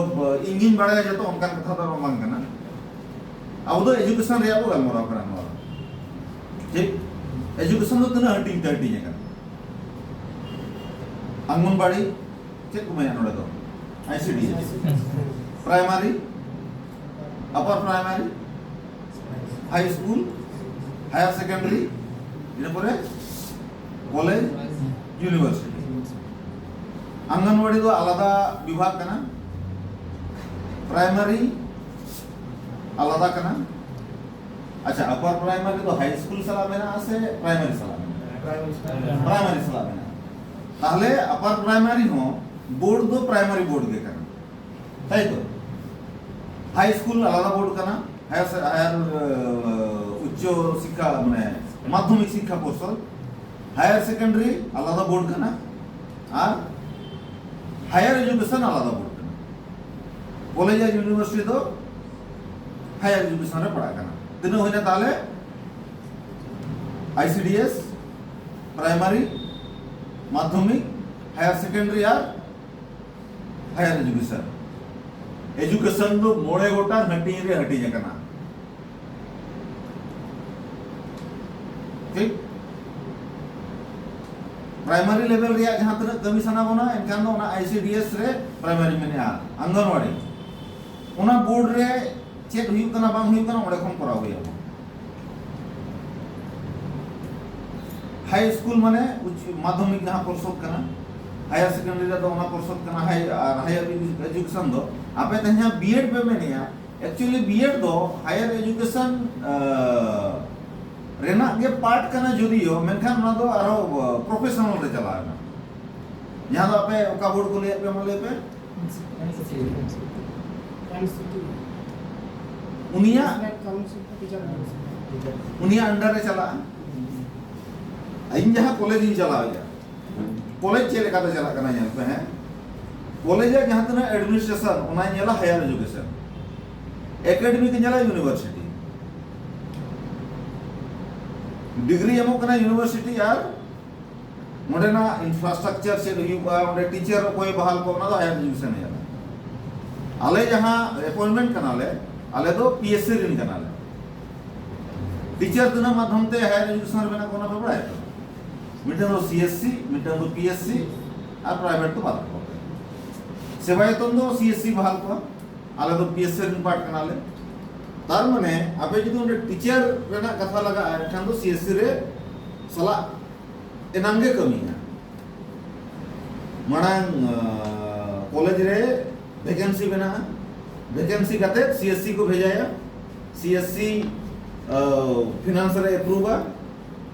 ᱤᱧ ᱜᱤᱧ ᱵᱟᱲᱟᱭᱟ ᱡᱚᱛᱚ, ᱚᱱᱠᱟᱱ ᱠᱟᱛᱷᱟ ᱫᱚ ᱵᱟᱝ ᱠᱟᱱᱟ᱾ ᱟᱵᱚ ᱫᱚ ᱮᱡᱩᱠᱮᱥᱚᱱ ᱨᱮᱭᱟᱜ ᱵᱚ ᱜᱟᱞᱢᱟᱨᱟᱣ ᱠᱟᱱᱟ ᱱᱚᱣᱟ ᱫᱚ᱾ ᱴᱷᱤᱠ? ᱮᱡᱩᱠᱮᱥᱚᱱ ᱫᱚ ᱛᱤᱱᱟᱹᱜ ᱦᱟᱹᱴᱤᱧ ᱛᱮ ᱦᱟᱹᱴᱤᱧ ᱟᱠᱟᱱᱟ? ᱚᱝᱜᱚᱱᱵᱟᱲᱤ, ᱪᱮᱫ ᱠᱚ ᱢᱮᱱᱟ ᱱᱚᱰᱮ ᱫᱚ? ᱟᱭ ᱥᱤ ᱰᱤ ᱮᱥ᱾ ᱯᱨᱟᱭᱢᱟᱨᱤ, ᱟᱯᱟᱨ ᱯᱨᱟᱭᱢᱟᱨᱤ, ᱦᱟᱭ ᱥᱠᱩᱞ, ᱦᱟᱭᱟᱨ ᱥᱮᱠᱮᱱᱰᱟᱨᱤ, ᱤᱱᱟᱹ ᱯᱚᱨᱮ ᱠᱚᱞᱮᱡᱽ, ᱤᱭᱩᱱᱤᱵᱷᱟᱨᱥᱤᱴᱤ᱾ ᱚᱝᱜᱚᱱᱣᱟᱲᱤ ᱫᱚ ᱟᱞᱟᱫᱟ ᱵᱤᱵᱷᱟᱜᱽ ᱠᱟᱱᱟ, ᱯᱨᱟᱭᱢᱟᱨᱤ ᱟᱞᱟᱫᱟ ᱠᱟᱱᱟ᱾ ᱟᱪᱪᱷᱟ, ᱟᱯᱟᱨ ᱯᱨᱟᱭᱢᱟᱨᱤ ᱫᱚ ᱦᱟᱭ ᱥᱠᱩᱞ ᱥᱟᱞᱟᱜ ᱢᱮᱱᱟᱜᱼᱟ ᱥᱮ ᱯᱨᱟᱭᱢᱟᱨᱤ ᱥᱟᱞᱟᱜ ᱢᱮᱱᱟᱜᱼᱟ? ᱯᱨᱟᱭᱢᱟᱨᱤ ᱥᱟᱞᱟᱜ ᱢᱮᱱᱟᱜᱼᱟ᱾ ᱛᱟᱦᱞᱮ ᱟᱯᱟᱨ ᱯᱨᱟᱭᱢᱟᱨᱤ ᱦᱚᱸ ᱵᱳᱨᱰ ᱫᱚ ᱯᱨᱟᱭᱢᱟᱨᱤ ᱵᱳᱨᱰ ᱜᱮ ᱠᱟᱱᱟ, ᱛᱟᱭ ᱛᱚ? ᱦᱟᱭ ᱥᱠᱩᱞ ᱟᱞᱟᱫᱟ ᱵᱳᱨᱰ ᱠᱟᱱᱟ, ᱦᱟᱭᱟᱨ ᱥᱮ-, ᱦᱟᱭᱟᱨ, ᱟᱸ, ᱩᱪᱪᱚ ᱥᱤᱠᱠᱷᱟ, ᱢᱟᱱᱮ ᱢᱟᱫᱽᱫᱷᱚᱢᱤᱠ ᱥᱤᱠᱠᱷᱟ ᱯᱚᱨᱥᱚᱫ, ᱦᱟᱭᱟᱨ ᱥᱮᱠᱮᱱᱰᱟᱨᱤ ᱟᱞᱟᱫᱟ ᱵᱳᱨᱰ ᱠᱟᱱᱟ, ᱟᱨ ᱦᱟᱭᱟᱨ ᱮᱡᱩᱠᱮᱥᱚᱱ ᱟᱞᱟᱫᱟ ᱵᱳᱨᱰ ᱠᱟᱱᱟ᱾ ᱠᱚᱞᱮᱡᱽ ᱟᱨ ᱤᱭᱩᱱᱤᱵᱷᱟᱨᱥᱤᱴᱤ ᱫᱚ ᱦᱟᱭᱟᱨ ᱮᱡᱩᱠᱮᱥᱚᱱ ᱨᱮ ᱯᱟᱲᱟᱜ ᱠᱟᱱᱟ᱾ ᱛᱤᱱᱟᱹᱜ ᱦᱩᱭᱱᱟ ᱛᱟᱦᱞᱮ? ᱟᱭ ᱥᱤ ᱰᱤ ᱮᱥ, ᱯᱨᱟᱭᱢᱟᱨᱤ, ᱢᱟᱫᱽᱫᱷᱚᱢᱤᱠ, ᱦᱟᱭᱟᱨ ᱥᱮᱠᱮᱱᱰᱟᱨᱤ ᱟᱨ ᱦᱟᱭᱟᱨ ᱮᱡᱩᱠᱮᱥᱚᱱ᱾ ᱮᱡᱩᱠᱮᱥᱚᱱ ᱫᱚ ᱢᱚᱬᱮ ᱜᱚᱴᱟᱝ ᱦᱟᱹᱴᱤᱧ ᱨᱮ ᱦᱟᱹᱴᱤᱧ ᱟᱠᱟᱱᱟ᱾ ᱴᱷᱤᱠ? ᱯᱨᱟᱭᱢᱟᱨᱤ ᱞᱮᱵᱮᱞ ᱨᱮᱭᱟᱜ ᱡᱟᱦᱟᱸ ᱛᱤᱱᱟᱹᱜ ᱠᱟᱹᱢᱤ ᱥᱟᱱᱟ ᱵᱚᱱᱟ, ᱮᱱᱠᱷᱟᱱ ᱫᱚ ᱚᱱᱟ ᱟᱭ ᱥᱤ ᱰᱤ ᱮᱥ ᱨᱮ ᱯᱨᱟᱭᱢᱟᱨᱤ ᱢᱮᱱᱟᱜᱼᱟ, ᱚᱝᱜᱚᱱᱣᱟᱲᱤ, ᱚᱱᱟ ᱵᱳᱨᱰ ᱨᱮ ᱪᱮᱫ ᱦᱩᱭᱩᱜ ᱠᱟᱱᱟ ᱵᱟᱝ ᱦᱩᱭᱩᱜ ᱠᱟᱱᱟ, ᱚᱸᱰᱮ ᱠᱷᱚᱱ ᱠᱚᱨᱟᱣ ᱦᱩᱭᱩᱜᱼᱟ᱾ ᱦᱟᱭ ᱥᱠᱩᱞ ᱢᱟᱱᱮ ᱩᱪᱪ-, ᱢᱟᱫᱽᱫᱷᱚᱢᱤᱠ ᱡᱟᱦᱟᱸ ᱯᱚᱨᱥᱚᱫ ᱠᱟᱱᱟ, ᱦᱟᱭᱟᱨ ᱥᱮᱠᱮᱱᱰᱟᱨᱤ ᱨᱮᱫᱚ ᱚᱱᱟ ᱯᱚᱨᱥᱚᱫ ᱠᱟᱱᱟ, ᱦᱟᱭ-, ᱟᱨ ᱦᱟᱭᱟᱨ ᱮᱡᱩᱠᱮᱥᱚᱱ ᱫᱚ᱾ ᱟᱯᱮ ᱛᱮᱦᱮᱧ ᱵᱤᱭᱮᱰ ᱯᱮ ᱢᱮᱱᱮᱜᱼᱟ, ᱮᱠᱪᱩᱭᱮᱞᱤ ᱵᱤᱭᱮᱰ ᱫᱚ ᱦᱟᱭᱟᱨ ᱮᱡᱩᱠᱮᱥᱚᱱ, ᱟ, ᱨᱮᱱᱟᱜ ᱜᱮ ᱯᱟᱨᱴ ᱠᱟᱱᱟ ᱡᱩᱫᱤᱭᱳ, ᱢᱮᱱᱠᱷᱟᱱ ᱚᱱᱟ ᱫᱚ ᱟᱨᱦᱚᱸ, ᱟ, ᱯᱨᱚᱯᱷᱮᱥᱚᱱᱟᱞ ᱨᱮ ᱪᱟᱞᱟᱣ ᱮᱱᱟ᱾ ᱡᱟᱦᱟᱸ ᱫᱚ ᱟᱯᱮ ᱚᱠᱟ ᱵᱳᱨᱰ ᱠᱚ ᱞᱟᱹᱭᱮᱫ ᱯᱮ, ᱢᱟ ᱞᱟᱹᱭ ᱯᱮ? ᱩᱱᱤᱭᱟᱜ, ᱩᱱᱤᱭᱟᱜ under ᱨᱮ ᱪᱟᱞᱟᱜᱼᱟ᱾ ᱤᱧ ᱡᱟᱦᱟᱸ ᱠᱚᱞᱮᱡᱽ ᱤᱧ ᱪᱟᱞᱟᱣᱮᱫᱼᱟ, ᱠᱚᱞᱮᱡᱽ ᱪᱮᱫ ᱞᱮᱠᱟᱛᱮ ᱪᱟᱞᱟᱜ ᱠᱟᱱᱟ ᱧᱮᱞ ᱯᱮ, ᱦᱮᱸ? ᱠᱚᱞᱮᱡᱽ ᱨᱮᱭᱟᱜ ᱡᱟᱦᱟᱸ ᱛᱤᱱᱟᱹᱜ administration, ᱚᱱᱟᱭ ᱧᱮᱞᱟ ᱦᱟᱭᱟᱨ ᱮᱡᱩᱠᱮᱥᱚᱱ, ᱮᱠᱟᱰᱮᱢᱤᱠ ᱧᱮᱞᱟ ᱤᱭᱩᱱᱤᱵᱷᱟᱨᱥᱤᱴᱤ, ᱰᱤᱜᱽᱨᱤ ᱮᱢᱚᱜ ᱠᱟᱱᱟ ᱤᱭᱩᱱᱤᱵᱷᱟᱨᱥᱤᱴᱤ, ᱟᱨ ᱚᱸᱰᱮᱱᱟᱜ ᱤᱱᱯᱷᱨᱟᱥᱴᱨᱟᱠᱪᱟᱨ ᱪᱮᱫ ᱦᱩᱭᱩᱜᱼᱟ, ᱚᱸᱰᱮ ᱴᱤᱪᱟᱨ ᱚᱠᱚᱭ ᱵᱟᱦᱟᱞ ᱠᱚᱣᱟ, ᱚᱱᱟ ᱫᱚ ᱦᱟᱭᱟᱨ ᱮᱡᱩᱠᱮᱥᱚᱱ ᱧᱮᱞᱟ᱾ ᱟᱞᱮ ᱡᱟᱦᱟᱸ ᱮᱯᱚᱭᱮᱱᱴᱢᱮᱱᱴ ᱠᱟᱱᱟᱞᱮ, ᱟᱞᱮ ᱫᱚ ᱯᱤ ᱮᱥ ᱥᱤ ᱨᱮᱱ ᱠᱟᱱᱟᱞᱮ᱾ ᱴᱤᱪᱟᱨ ᱛᱤᱱᱟᱹᱜ ᱢᱟᱫᱽᱫᱷᱚᱢ ᱛᱮ ᱦᱟᱭᱟᱨ ᱮᱡᱩᱠᱮᱥᱚᱱ ᱨᱮ ᱢᱮᱱᱟᱜ ᱠᱚᱣᱟ, ᱚᱱᱟ ᱯᱮ ᱵᱟᱲᱟᱭᱟ ᱛᱚ? ᱢᱤᱫᱴᱟᱝ ᱫᱚ ᱥᱤ ᱮᱥ ᱥᱤ, ᱢᱤᱫᱴᱟᱝ ᱫᱚ ᱯᱤ ᱮᱥ ᱥᱤ, ᱟᱨ ᱯᱨᱟᱭᱵᱷᱮᱴ ᱫᱚ ᱵᱟᱫ ᱠᱚᱣᱟ᱾ ᱥᱮᱵᱟᱭᱚᱛᱚᱱ ᱫᱚ ᱥᱤ ᱮᱥ ᱥᱤ ᱵᱟᱦᱟᱞ ᱠᱚᱣᱟ, ᱟᱞᱮ ᱫᱚ ᱯᱤ ᱮᱥ ᱥᱤ ᱨᱮᱱ ᱯᱟᱨᱴ ᱠᱟᱱᱟᱞᱮ᱾ ᱛᱟᱨ ᱢᱟᱱᱮ ᱟᱯᱮ ᱡᱩᱫᱤ ᱚᱸᱰᱮ ᱴᱤᱪᱟᱨ ᱨᱮᱱᱟᱜ ᱠᱟᱛᱷᱟ ᱞᱟᱜᱟᱜᱼᱟ, ᱮᱱᱠᱷᱟᱱ ᱫᱚ ᱥᱤ ᱮᱥ ᱥᱤ ᱨᱮ ᱥᱟᱞᱟᱜ ᱮᱱᱟᱝ ᱜᱮ ᱠᱟᱹᱢᱤᱭᱟ᱾ ᱢᱟᱲᱟᱝ, ᱟᱸ, ᱠᱚᱞᱮᱡᱽ ᱨᱮ ᱵᱷᱮᱠᱮᱱᱥᱤ ᱢᱮᱱᱟᱜᱼᱟ, ᱵᱷᱮᱠᱮᱱᱥᱤ ᱠᱟᱛᱮ ᱥᱤ ᱮᱥ ᱥᱤ ᱠᱚ ᱵᱷᱮᱡᱟᱭᱟ, ᱥᱤ ᱮᱥ ᱥᱤ, ᱟᱸ, ᱯᱷᱤᱱᱟᱱᱥ ᱨᱮ ᱮᱯᱨᱩᱵᱟ᱾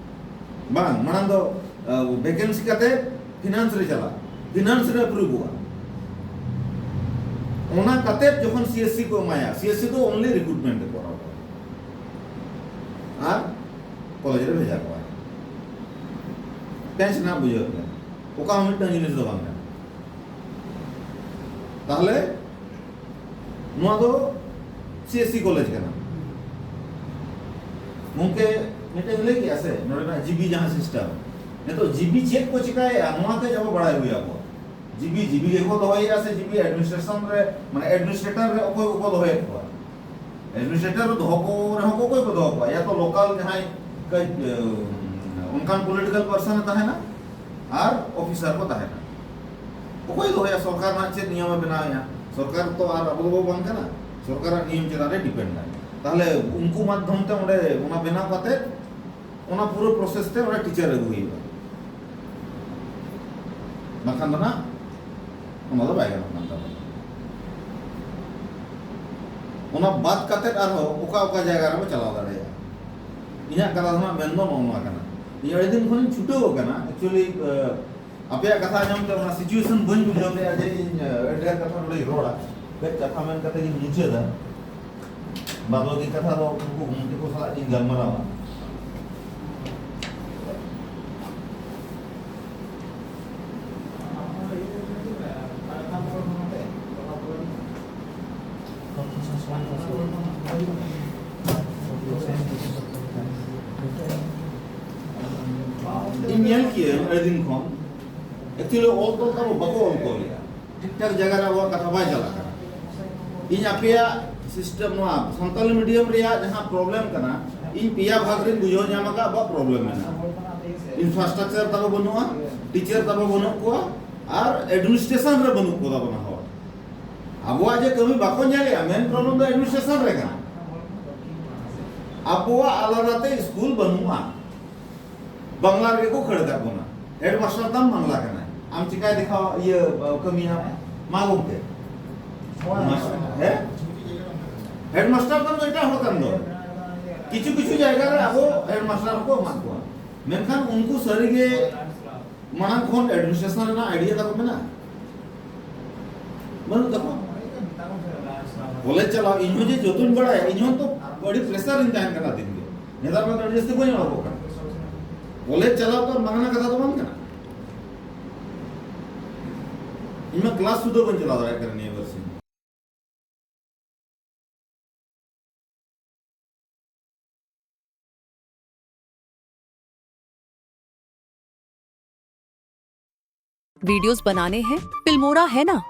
ᱵᱟᱝ, ᱢᱟᱲᱟᱝ ᱫᱚ, ᱟᱸ, ᱵᱷᱮᱠᱮᱱᱥᱤ ᱠᱟᱛᱮ ᱯᱷᱤᱱᱟᱱᱥ ᱨᱮ ᱪᱟᱞᱟᱜᱼᱟ, ᱯᱷᱤᱱᱟᱱᱥ ᱨᱮ ᱮᱯᱨᱩᱵᱚᱜᱼᱟ᱾ ᱚᱱᱟ ᱠᱟᱛᱮ ᱡᱚᱠᱷᱚᱱ ᱥᱤ ᱮᱥ ᱥᱤ ᱠᱚ ᱮᱢᱟᱭᱟ, ᱥᱤ ᱮᱥ ᱥᱤ ᱫᱚ only recruitment ᱮ ᱠᱚᱨᱟᱣᱟ ᱟᱨ ᱠᱚᱞᱮᱡᱽ ᱨᱮ ᱵᱷᱮᱡᱟ ᱠᱚᱣᱟ᱾ ᱯᱮᱸᱪ ᱨᱮᱱᱟᱜ ᱵᱩᱡᱷᱟᱹᱣ ᱯᱮ, ᱚᱠᱟ ᱦᱚᱸ ᱢᱤᱫᱴᱟᱝ ᱡᱤᱱᱤᱥ ᱫᱚ ᱵᱟᱝ ᱠᱟᱱᱟ᱾ ᱛᱟᱦᱞᱮ ᱱᱚᱣᱟ ᱫᱚ ᱥᱤ ᱮᱥ ᱥᱤ ᱠᱚᱞᱮᱡᱽ ᱠᱟᱱᱟ᱾ ᱜᱚᱢᱠᱮ, ᱢᱤᱫᱴᱮᱱ ᱞᱟᱹᱭ ᱠᱮᱜᱼᱟ ᱥᱮ, ᱱᱚᱰᱮᱱᱟᱜ ᱡᱤ ᱵᱤ ᱡᱟᱦᱟᱸ ᱥᱤᱥᱴᱮᱢ, ᱱᱤᱛᱚᱜ ᱡᱤ ᱵᱤ ᱪᱮᱫ ᱠᱚ ᱪᱤᱠᱟᱭᱮᱜᱼᱟ, ᱱᱚᱣᱟ ᱠᱟᱹᱡ ᱟᱵᱚ ᱵᱟᱲᱟᱭ ᱦᱩᱭ ᱟᱵᱚ᱾ ᱡᱤ ᱵᱤ, ᱡᱤ ᱵᱤ ᱜᱮᱠᱚ ᱫᱚᱦᱚᱭᱮᱜᱼᱟ ᱥᱮ ᱡᱤ ᱵᱤ ᱮᱰᱢᱤᱱᱤᱥᱴᱨᱮᱥᱚᱱ ᱨᱮ, ᱢᱟᱱᱮ ᱮᱰᱢᱤᱱᱤᱥᱴᱨᱮᱴᱚᱨ ᱨᱮ ᱚᱠᱚᱭ ᱠᱚᱠᱚ ᱫᱚᱦᱚᱭᱮᱫ ᱠᱚᱣᱟ? ᱮᱰᱢᱤᱱᱤᱥᱴᱨᱮᱴᱚᱨ ᱫᱚᱦᱚ ᱠᱚ ᱨᱮᱦᱚᱸ ᱠᱚ ᱚᱠᱚᱭ ᱠᱚ ᱫᱚᱦᱚ ᱠᱚᱣᱟ? ᱭᱟ ᱛᱚ ᱞᱳᱠᱟᱞ ᱡᱟᱦᱟᱸᱭ ᱠᱟᱹᱡ, ᱮ, ᱚᱱᱠᱟᱱ ᱯᱚᱞᱤᱴᱤᱠᱟᱞ ᱯᱟᱨᱥᱚᱱ ᱮ ᱛᱟᱦᱮᱱᱟ, ᱟᱨ ᱚᱯᱷᱤᱥᱟᱨ ᱠᱚ ᱛᱟᱦᱮᱱᱟ᱾ ᱚᱠᱚᱭ ᱫᱚᱦᱚᱭᱟ? ᱥᱚᱨᱠᱟᱨ ᱨᱮᱱᱟᱜ ᱪᱮᱫ ᱱᱤᱭᱚᱢᱮ ᱵᱮᱱᱟᱣᱮᱜᱼᱟ? ᱥᱚᱨᱠᱟᱨ ᱛᱚ ᱟᱨ ᱟᱵᱚ ᱫᱚᱵᱚ ᱵᱟᱝ ᱠᱟᱱᱟ, ᱥᱚᱨᱠᱟᱨᱟᱜ ᱱᱤᱭᱚᱢ ᱪᱮᱛᱟᱱ ᱨᱮ ᱰᱤᱯᱮᱱᱰ ᱟᱭ᱾ ᱛᱟᱦᱞᱮ ᱩᱱᱠᱩ ᱢᱟᱫᱽᱫᱷᱚᱢ ᱛᱮ ᱚᱸᱰᱮ ᱚᱱᱟ ᱵᱮᱱᱟᱣ ᱠᱟᱛᱮ ᱚᱱᱟ ᱯᱩᱨᱟᱹ ᱯᱨᱚᱥᱮᱥ ᱛᱮ ᱚᱸᱰᱮ ᱴᱤᱪᱟᱨ ᱟᱹᱜᱩ ᱦᱩᱭᱩᱜᱼᱟ᱾ ᱵᱟᱠᱷᱟᱱ ᱫᱚ ᱱᱟᱜ ᱚᱱᱟ ᱫᱚ ᱵᱟᱭ ᱜᱟᱱᱚᱜ ᱠᱟᱱ ᱛᱟᱵᱚᱱᱟ᱾ ᱚᱱᱟ ᱵᱟᱫ ᱠᱟᱛᱮᱫ ᱟᱨᱦᱚᱸ ᱚᱠᱟ ᱚᱠᱟ ᱡᱟᱭᱜᱟ ᱨᱮᱵᱚ ᱪᱟᱞᱟᱣ ᱫᱟᱲᱮᱭᱟᱜᱼᱟ? ᱤᱧᱟᱹᱜ ᱠᱟᱛᱷᱟ ᱫᱚ ᱱᱟᱜ ᱢᱮᱱ ᱫᱚ ᱱᱚᱜᱼᱚ ᱱᱚᱣᱟ ᱠᱟᱱᱟ᱾ ᱤᱧ ᱟᱹᱰᱤ ᱫᱤᱱ ᱠᱷᱚᱱᱤᱧ ᱪᱷᱩᱴᱟᱹᱣ ᱟᱠᱟᱱᱟ᱾ Actually, ᱟᱯᱮᱭᱟᱜ ᱠᱟᱛᱷᱟ ᱟᱸᱡᱚᱢ ᱛᱮ ᱚᱱᱟ situation ᱵᱟᱹᱧ ᱵᱩᱡᱷᱟᱹᱣ ᱞᱮᱫᱼᱟ ᱡᱮ ᱤᱧ ᱟᱹᱰᱤ ᱰᱷᱮᱨ ᱠᱟᱛᱷᱟ ᱱᱚᱰᱮᱧ ᱨᱚᱲᱟ᱾ ᱠᱟᱹᱡ ᱠᱟᱛᱷᱟ ᱢᱮᱱ ᱠᱟᱛᱮ ᱜᱤᱧ ᱢᱩᱪᱟᱹᱫᱟ᱾ ᱵᱟᱫ ᱵᱟᱹᱠᱤ ᱠᱟᱛᱷᱟ ᱫᱚ ᱩᱱᱠᱩ ᱜᱚᱢᱠᱮ ᱠᱚ ᱥᱟᱞᱟᱜ ᱤᱧ ᱜᱟᱞᱢᱟᱨᱟᱣᱟ᱾ ᱤᱧ ᱧᱮᱞ ᱠᱤᱭᱟᱹᱧ ᱟᱹᱰᱤ ᱫᱤᱱ ᱠᱷᱚᱱ, actually ᱚᱞ ᱛᱚᱞ ᱛᱟᱵᱚ ᱵᱟᱠᱚ ᱚᱞ ᱛᱚᱞ ᱮᱫᱟ᱾ ᱴᱷᱤᱠ ᱴᱷᱟᱠ ᱡᱟᱭᱜᱟ ᱨᱮ ᱟᱵᱚᱣᱟᱜ ᱠᱟᱛᱷᱟ ᱵᱟᱭ ᱪᱟᱞᱟᱜ ᱠᱟᱱᱟ᱾ ᱤᱧ ᱟᱯᱮᱭᱟᱜ system, ᱱᱚᱣᱟ ᱥᱟᱱᱛᱟᱞᱤ medium ᱨᱮᱭᱟᱜ ᱡᱟᱦᱟᱸ problem ᱠᱟᱱᱟ, ᱤᱧ ᱯᱮᱭᱟ ᱵᱷᱟᱜᱽ ᱨᱤᱧ ᱵᱩᱡᱷᱟᱹᱣ ᱧᱟᱢ ᱟᱠᱟᱫ ᱟᱵᱚᱣᱟᱜ problem ᱢᱮᱱᱟᱜᱼᱟ᱾ Infrastructure ᱛᱟᱵᱚ ᱵᱟᱹᱱᱩᱜᱼᱟ, teacher ᱛᱟᱵᱚ ᱵᱟᱹᱱᱩᱜ ᱠᱚᱣᱟ, ᱟᱨ administration ᱨᱮ ᱵᱟᱹᱱᱩᱜ ᱠᱚ ᱛᱟᱵᱚᱱᱟ ᱦᱚᱲ᱾ ᱟᱵᱚᱣᱟᱜ ᱡᱮ ᱠᱟᱹᱢᱤ ᱵᱟᱠᱚ ᱧᱮᱞᱮᱜᱼᱟ, main problem ᱫᱚ administration ᱨᱮ ᱠᱟᱱᱟ᱾ ᱟᱵᱚᱣᱟᱜ ᱟᱞᱟᱫᱟ ᱛᱮ ᱥᱠᱩᱞ ᱵᱟᱹᱱᱩᱜᱼᱟ᱾ ᱵᱟᱝᱞᱟ ᱨᱮᱜᱮ ᱠᱚ ᱠᱷᱟᱹᱲ ᱠᱟᱜ ᱵᱚᱱᱟ᱾ Headmaster ᱛᱟᱢ ᱵᱟᱝᱞᱟ ᱠᱟᱱᱟᱭ, ᱟᱢ ᱪᱤᱠᱟᱭ ᱫᱮᱠᱷᱟᱣ, ᱤᱭᱟᱹ, ᱠᱟᱹᱢᱤᱭᱟ? ᱢᱟ ᱜᱚᱢᱠᱮ᱾ ᱦᱮᱸ? Headmaster ᱛᱟᱢ ᱫᱚ ᱮᱴᱟᱜ ᱦᱚᱲ ᱠᱟᱱ ᱫᱚ᱾ ᱠᱤᱪᱷᱩ ᱠᱤᱪᱷᱩ ᱡᱟᱭᱜᱟ ᱨᱮ ᱟᱵᱚ headmaster ᱦᱚᱸᱠᱚ ᱮᱢᱟᱜ ᱠᱚᱣᱟ, ᱢᱮᱱᱠᱷᱟᱱ ᱩᱱᱠᱩ ᱥᱟᱹᱨᱤᱜᱮ ᱢᱟᱲᱟᱝ ᱠᱷᱚᱱ administration ᱨᱮᱱᱟᱜ idea ᱛᱟᱠᱚ ᱢᱮᱱᱟᱜᱼᱟ? ᱵᱟᱹᱱᱩᱜ ᱛᱟᱠᱚᱣᱟ᱾ ᱠᱚᱞᱮᱡᱽ ᱪᱟᱞᱟᱣ, ᱤᱧ ᱦᱚᱸ ᱡᱮ ᱡᱚᱛᱚᱧ ᱵᱟᱲᱟᱭᱟ, ᱤᱧ ᱦᱚᱸ ᱛᱚ ᱟᱹᱰᱤ pressure ᱨᱤᱧ ᱛᱟᱦᱮᱱ ᱠᱟᱱᱟ ᱫᱤᱱ ᱜᱮ᱾ ᱱᱮᱛᱟᱨ ᱢᱟ ᱟᱹᱰᱤ ᱡᱟᱹᱥᱛᱤ ᱵᱟᱹᱧ ᱚᱰᱚᱠᱚᱜ ᱠᱟᱱᱟ᱾ ᱠᱚᱞᱮᱡᱽ ᱪᱟᱞᱟᱣ ᱛᱚ ᱢᱟᱜᱽᱱᱟ ᱠᱟᱛᱷᱟ ᱫᱚ ᱵᱟᱝ ᱠᱟᱱᱟ᱾ ᱤᱧ ᱢᱟ class ᱥᱩᱫᱷᱟᱹ ᱵᱟᱹᱧ ᱪᱟᱞᱟᱣ ᱫᱟᱲᱮᱭᱟᱜ ᱠᱟᱱᱟ ᱱᱤᱭᱟᱹ ᱵᱟᱨ ᱥᱤᱧ᱾ वीडियोज़ बनाने हैं, फिल्मोरा है ना?